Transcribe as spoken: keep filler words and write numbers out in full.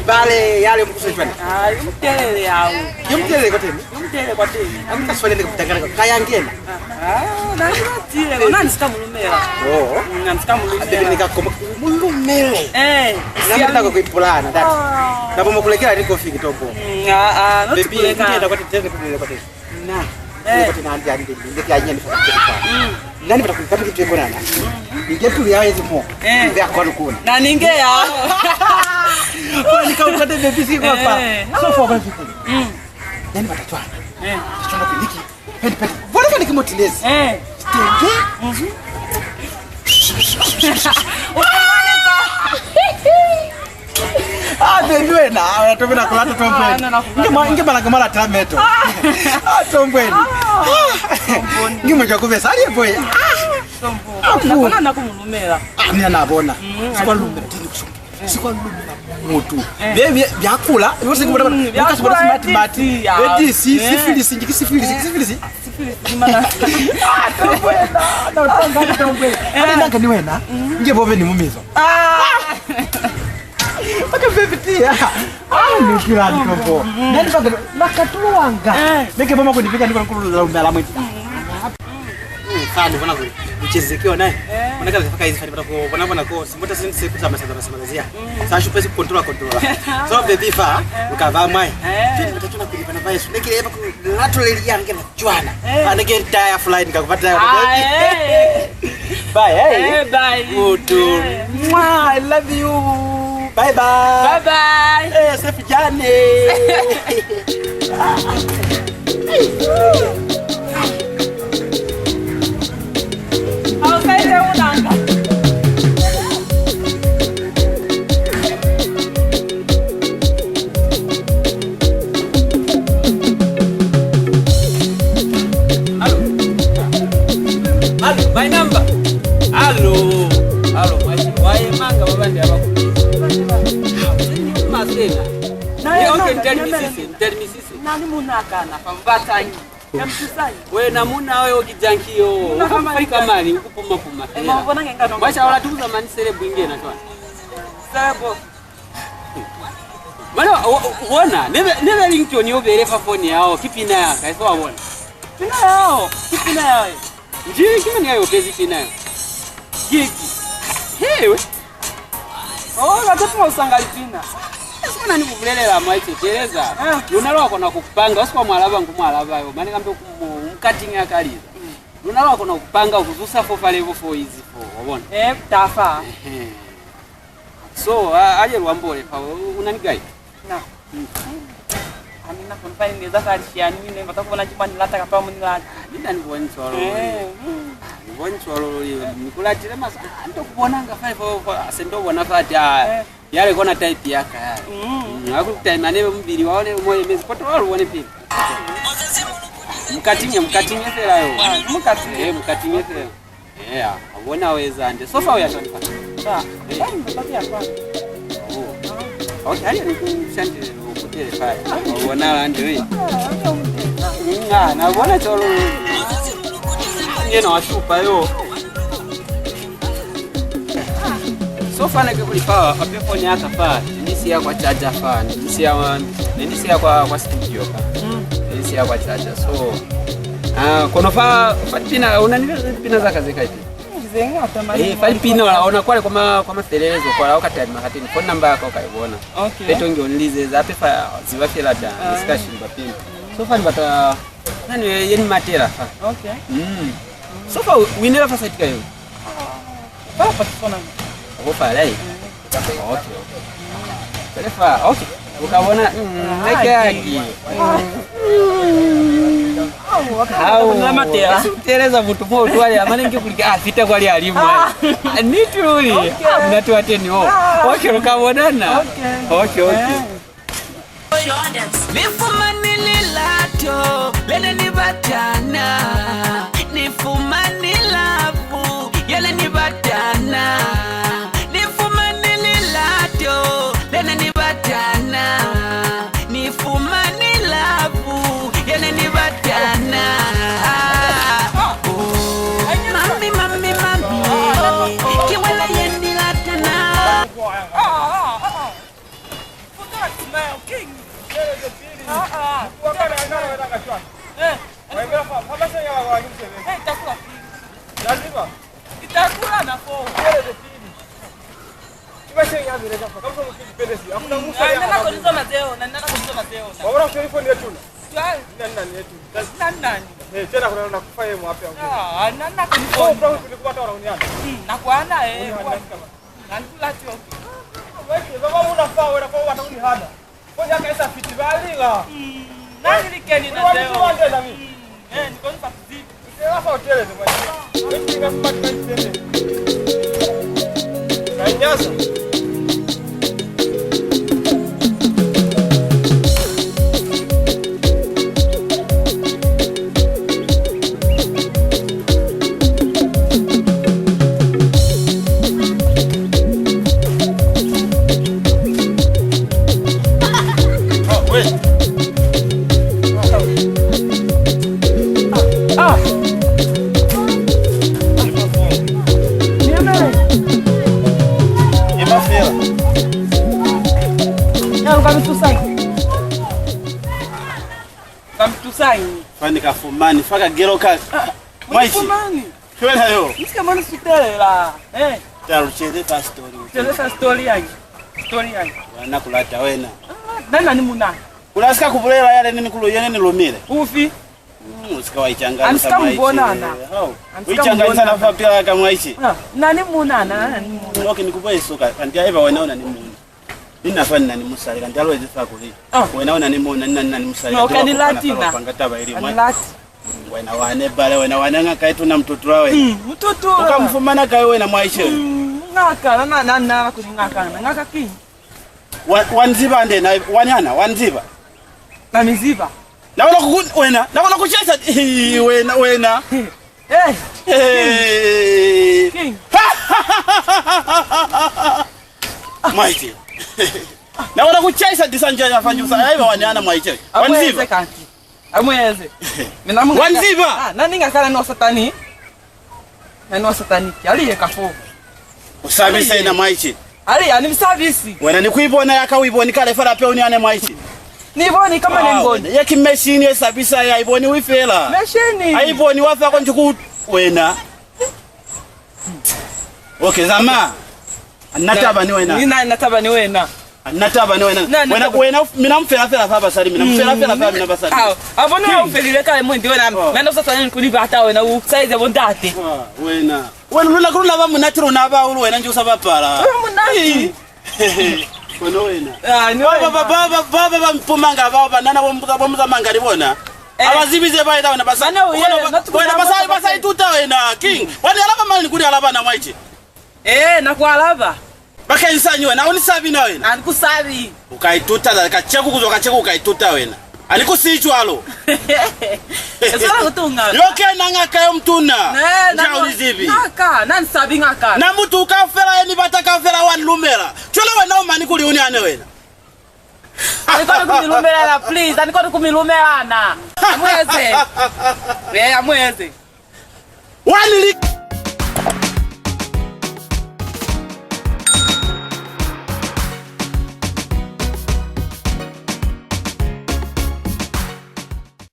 Bale yale mukuswe cwani? Ah, yo mutelele yao. Yo mutelele kwateni? Yo mutelele kwateni. Amuka swalele kutangana kwa kaya ngena. Ah, na ni batile, na ni sika mulumela. Oh. Mm, na ni sika mulumela. Ate ni ka koma mulumele. Eh. Na mutaka ku ipulana dati. Ah. Na bomo kulekela ni kofi kitombo. Mm, ah, ah, not kuleka. Baby, ngenda kwateni, kwateni. Na. Eh. Kwateni andi andi, ndi kya nyeni fa. Mm. Nani bata kuikambi kitwe konana? Ninge pulu ya ezi mo. Eh. Ninge akwanu kuna. Na ninge ya. Kwa nika ukate baby si kwa pa. Eh. So for everything. Mm. Nani bata twana? Eh. Twana kuniki. Peni, peni. Bona kani kimotilezi. Eh. Tenge. Mhm. Ah, baby wena, ah, tobe na kulata tombweni. Ah, na, na kulata. Nge ma, nge mala, nge mala tameto. Ah, tombweni. Ah, tombweni. Nge mweja kubesa, ali boy. Ah, tombweni. Abu. Na kona na kumulumela. Ah, mina na bona. Mm, sikwa lumela, tini kusonga. Sikwa lumela mutu. Eh. Bye, bye, byakula, yo se kubona, mm, byakula, kasi bona smart mati. Be D C, eh. Sifilisi, ngi sifilisi, eh. Sifilisi. Sifilisi, mana. Ah, tombweni, na utanga tombweni. Eh. Ane nanga ni wena, mm, nge bobe ni mumizo. Ah. Paka fifty ya. Ah, ni kila ntombo. Nani paka nakatulwanga. Eh. Neke mama kunipika ni kwa kulula umela mwezi. Mm, fani bona kuli ucheze kiona. Eh. Bona kama faka hizi fani bata ko bona bona ko simota sin se kuta masa masa masa ya. Mm. Sa shupe si control control. So baby fa ukava mai. Eh. Fini bata tuna kuli bana bayesu. Neke eba ku lato leli yange na Cwana. Eh. Ane ke taya fly ni ka ku bata. Ah, eh. Bye, eh. Eh, bye. Good. Eh. Mwah, I love you. Bye bye. Bye bye. Eh, safe journey. Au saite unanga. Alo. Alo, my number. Alo. Alo, my, waye manga babandi abaku. Masena. Naye, okay, tell me sisi, tell me sisi. Nani munakana, pambatanyi. Wena muna we oki janki yo. Ukufika mani, ukupuma puma. Masha wala tukuza mani sele bwingena twa. Sebo. Mane wa, wa, wona, nebe, nebe ringtone yo bele fa phone yao, ki pina ya ka, iso wa bona. Pina yao, ki pina yao. Nji, ki mani ya yo bezi pina yao. Gigi. Hewe. Oh, la tepu mo sanga lipina. Esi kona ni kubulelela mwa iteteleza. Ah. Luna lwa kona kupanga, usikwa mwalaba ngu mwalaba yo, mane kambe ku mo, umkatinga kaliza. Mm. Luna lwa kona kupanga kuzusa fo fa level four easy four, wa bona? Eh, tafa. Ehe. So, a, a ye lwambo le fa, u, una ni gai? Na. Mm. Ani na kona fani neza fa lishani, ni ne bata kubona chimani lata kapa muni lata. Ni na ni boni swalo. Eh. Ni boni swalo, ni kulatile mas, a, nto kubona nga fa, fa, fa, se nto bona fa ta. Eh. Yale kona type ya ka yale. Mm. Mm, aku time ane mubili wa one moyo mezi poto wa lubone pili. Mukatinye, mukatinye fela yo. Ah, mukatinye. Eh, mukatinye fela. Yeah, abona weza nde. So far uya shoni fa? Ah, eh, eh, mpaka ya kwa. Oh. Okay, aye ni kushandile ukutele fa. Abona la nde we. Ah, okay, okay. Nga, na bona cholo. Yena wa shupa yo. So fa ne ke kuli fa, fa pe phone ya ka fa, ni siya kwa charger fa, ni siya wa, ne ni siya kwa, kwa studio fa. Mm. Ne ni siya kwa charger. So, ah, kono fa, fa pina, una ni pina za ka ze kai? Ze ngata mani. Eh, fa pina wala ona kwale kwa ma, kwa mafelelezo kwala, uka type mahateni, phone number ya ka uka ibona. Okay. Peto ngi onlize za pe fa, ziba fela da, ah, discussion ba pina. So fa ni bata, nani ye ni matela fa. Okay. Mm. So fa, winela fa side ka yo. Papa ke kona. Go fa lai? Mm. Okay, okay. Fa, okay. U ka bona, mm, ne ke aki. Au, u teeleza mutu mo utwale, amane nge kuli a fita kwa lialimu. Ni tuli. Muna tuwa teni o. Okay, lu ka bonana. Okay, okay. Ni fumani lilato le ne ni batana. Ni fumani lavu ye ne ni batana. Ni fumani lilato le ne ni batana. Ni fumani lavu ye ne ni batana. Oh, mami, mami, mami, ki wena ye ni latana. Futa smile, King. Ah, ah. Eh. Hey, takula pili. Itakula na fo. Mm, ah, nana koni zona zeo, na nana koni zona zeo. Cwale. Nani, nani. Ah, nana koni fo. Mm, na kwana, eh. Nani ku lati, okay. Weke, ba ba muna fa, wena fa, wa ta ku ni hana. Ko ya ka isa fiti ba lila. Mm, nani likeni na zeo. Mm, eh, ni koni fa kuzibi. Sela fa hotel ni mwa. Weke, ka fa ka itende. Ka nyaza. Kamitusangi. Fani ka fumani, fa ka gelo ka. Ah, mwaisi. Fumani. Ki wena yo. Musike mani sutelela. Eh. Talucele fa story. Tele fa story yangi. Story yangi. Wana ku lata wena. Ah, nani nani muna. Kula sika ku bulela yale ni kulu yene ni lumile. Ufi. Mm, usika wa ichanga. Ani sika mbonana. Hao. Uichanga sana fa pila ka mwaisi. Ah, nani muna, nani muna. Okay, ni ku bwe suka. Kanti eba wena una ni muna. Ni na fa ni na ni musali, kanti alwezi fa kuli. Ah. Wena una ni muna, ni na, ni na ni musali. No, kanti ka ni lati na. Panga taba ili mwa. Lati. Wena wane bale, wena wane ngaka itu na mututula wena. Mm, mututula. Uka mufumana kai wena mwaishe? Mm, ngaka, na, na, na, na, kuli ngaka, na, ngaka ki? Wa, wa nziba nde, na, wani hana, wa nziba. Na mi ziba. Na wena kuku, wena, na wena kuchesa, hi, wena, wena. Eh. Eh. King. Mwaite. Na wona ku chaisa disanja ya fanjusa. Aiba wani ana mwaite. Wa nziba. Amweze kanti. Amweze. Mina munga. Wa nziba. Ah, nani nga kana no satani. Na no satani. Ali ye kafo. Usabisa ina mwaite. Ali ani msabisi. Wena ni kuibona ya ka uiboni kale fala pe uni ane mwaite. Ni boni kama ni boni. Ye ki machine ye sabisa ya iboni wi fela. Machine. Aiboni wa fa konji ku wena. Okay, zama. Ana taba ni wena. Ni na, na taba ni wena. Ana taba ni wena. Wena, wena, mina mfela fela fa basali, mina mfela fela fa mina basali. Awo, abona u felile kale mwendi wena. Mina no sa tani ku ni bata wena, u size bo ndate. Wena. Wena luna, luna ba munati luna ba ulu wena nje usa bapala. Munati. Kono wena. Ah, ni wena. Ba, ba, ba, ba, ba, ba mpumanga ba, ba nana bo mbuza, bo muzamanga li bona. Abazibize ba ita wena basa. Wena basa, basa ituta wena, King. Wani alaba mani kuli alaba na mwaite. Eh, na ku alaba. Bakeñisa nyi wena, u ni sabi na wena. A ni ku sabi. U ka ituta za kacheku kuzwa kacheku u ka ituta wena. A ni ku si cwalo. Esala kutunga. Yo kena ngaka yo mutuna. Ne, na u ni zibi. Ngaka, na ni sabi ngaka. Na mutu kaufela ye ni bata kaufela wa ni lumela. Cwale wena u mani kuli u ni ane wena. A ni koni ku mi lumelela, please. A ni koni ku mi lumelana. Amueze. Eh, amueze. Wa ni li-